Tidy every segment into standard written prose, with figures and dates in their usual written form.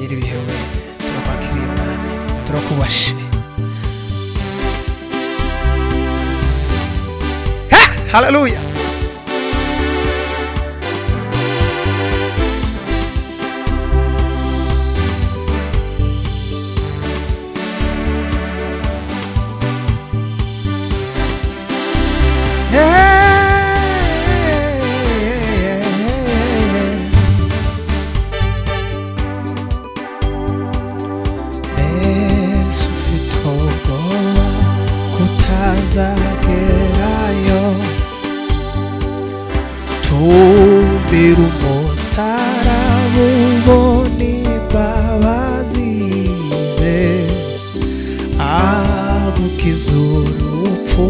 Nyiribihe we, turakwakiriye Mwami, turakubashe. Ha! Haleluya. Mbese ufite ubwoba kutazagerayo? Tumbira umusaraba ubona imbabazi ze, agukiza urupfu,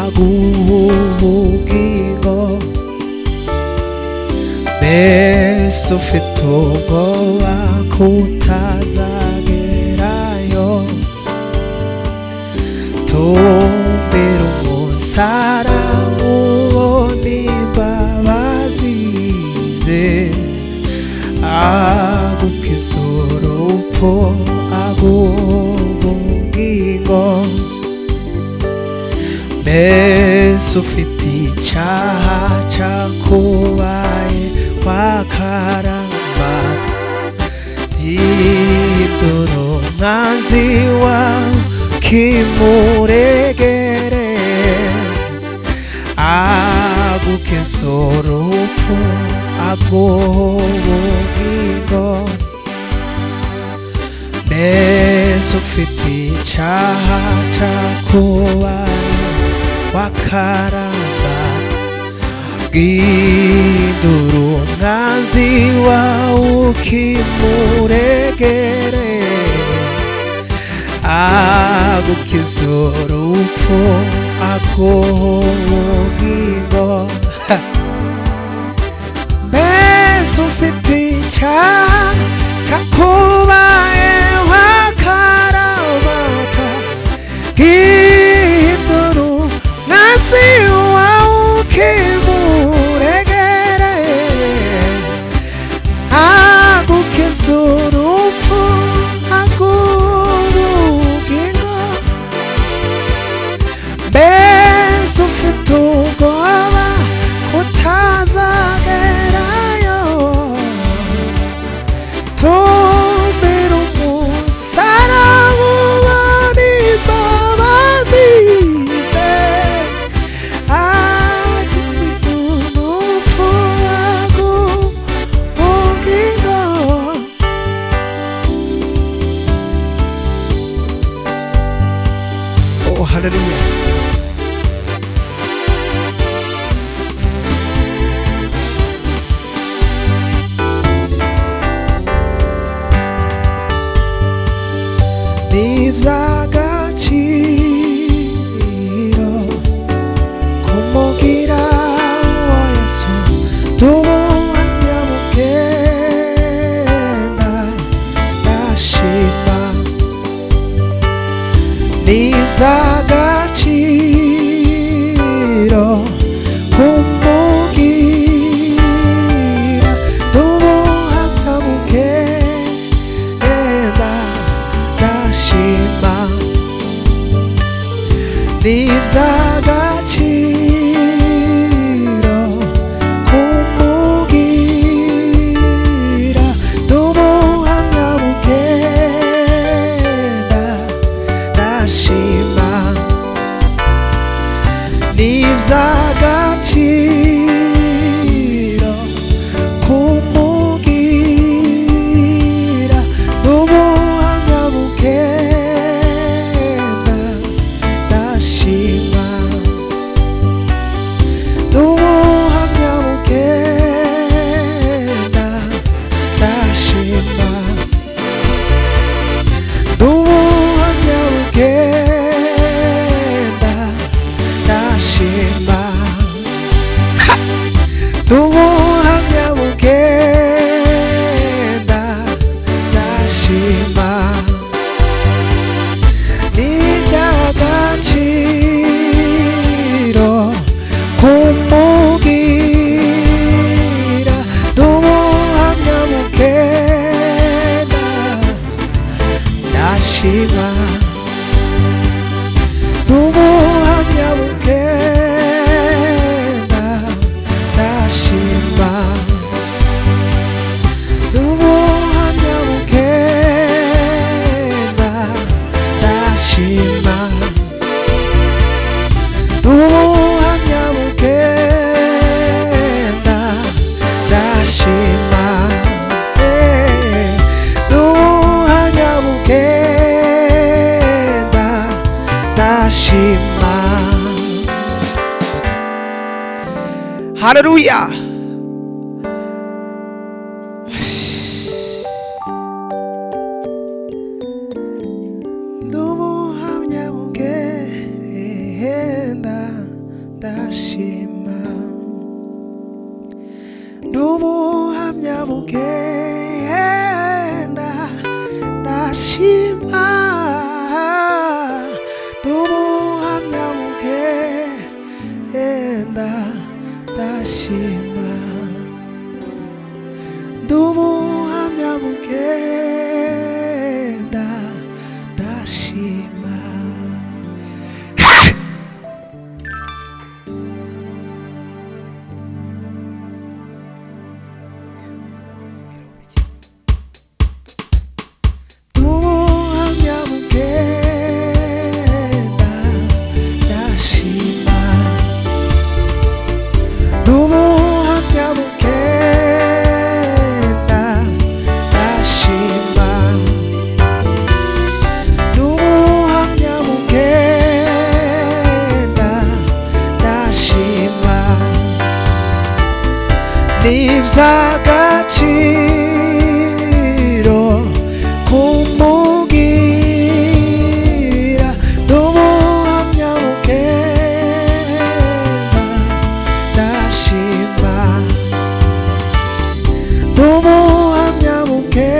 aguha ubugingo. Mbese ufite ubwoba kutazagerayo? Tumbira umusaraba ubona imbabazi ze, agukiza urupfu, aguha ubugingo. Mbese ufite icyaha cyakubaye wakaramata? Yidoro umwanzi wawe kimuregere, agukiza urupfu, aguha ubugingo. Mbese ufite icyaha cyakubaye wakarambata? Bwidura umwanzi wawe ukimuregere, agukiza urupfu, aguha ubugingo. Mbese ufite icyaha cyakubaye wakarabata? Bwidura umwanzi wawe ukimuregere, agukiza urupfu, aguha ubugingo. Mbese ufite ubwoba kutazagerayo? Tumbira umusaraba ubona imbabazi ze, agukiza urupfu, aguha ubugingo. Oh, haleluya. Ni iby'agaciro kumugira wa Yesu, n'ubuhamya bugenda ndashima. Ni iby'agaciro kumugira, n'ubuhamya bugenda ndashima. Haleluya. Ndubuhamya bugenda ndashima, ndubuhamya bugenda ndashima, ndubuhamya bugenda ndashima, ndubuhamya bugenda ndashima. Ndubuhamya bugenda ndashima, ndubuhamya bugenda ndashima, ndubuhamya bugenda ndashima. Ni iby'agaciro kumubwira, ndubuhamya bugenda ndashima, ndubuhamya bugenda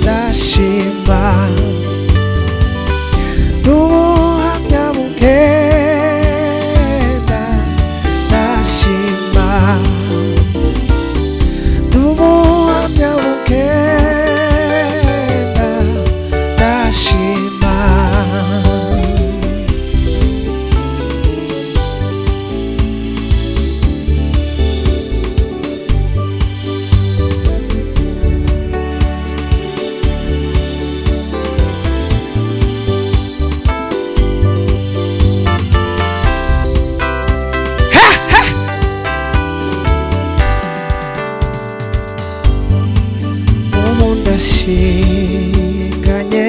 ndashima, ndubuhamya bugenda ndashima, ndubuhamya bugenda ndashima. Ubu ndashinganye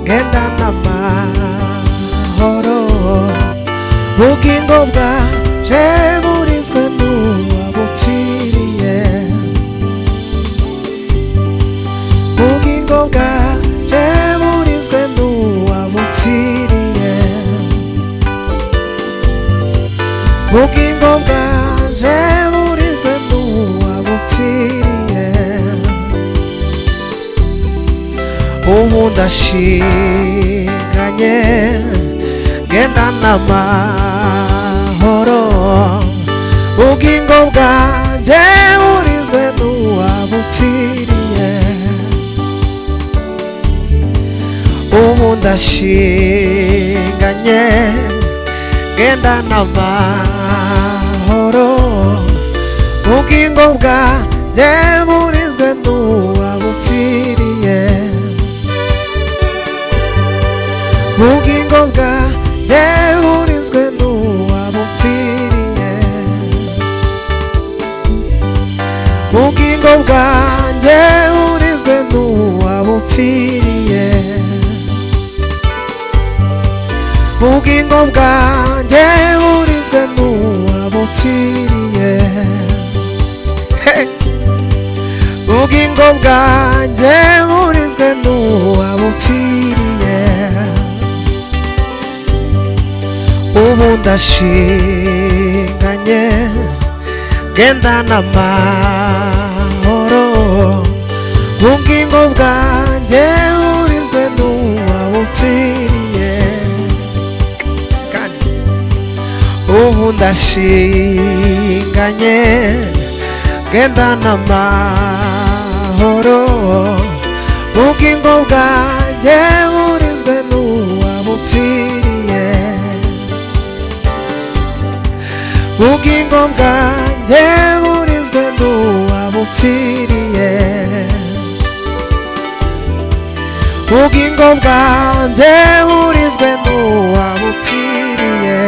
ngenda n'amahoro, bugingo bwaje burizwe n'uwabupfiriye, bugingo bwaje burizwe n'uwabupfiriye, bugingo bwaje burizwe n'uwabupfiriye. Ubu ndashinganye ngenda n'amahoro, bugingo bwanjye burizwe n'uwabupfiriye. Ubu ndashinganye ngenda n'amahoro, bugingo bwanjye burizwe n'uwabupfiriye, bugingo bwanjye burizwe n'uwabupfiriye, bugingo bwanjye burizwe n'uwabupfiriye, bugingo bwanjye burizwe n'uwabupfiriye. Hey! Bugingo bwanjye burizwe n'uwabupfiriye. Ubu ndashinganye ngenda n'amahoro, bugingo bwanjye burizwe n'uwabupfiriye. Kandi ubu ndashinganye ngenda n'amahoro, bugingo bwanjye burizwe n'uwabupfiriye, bugingo bwanjye burizwe n'uwabupfiriye, bugingo bwanjye burizwe n'uwabupfiriye.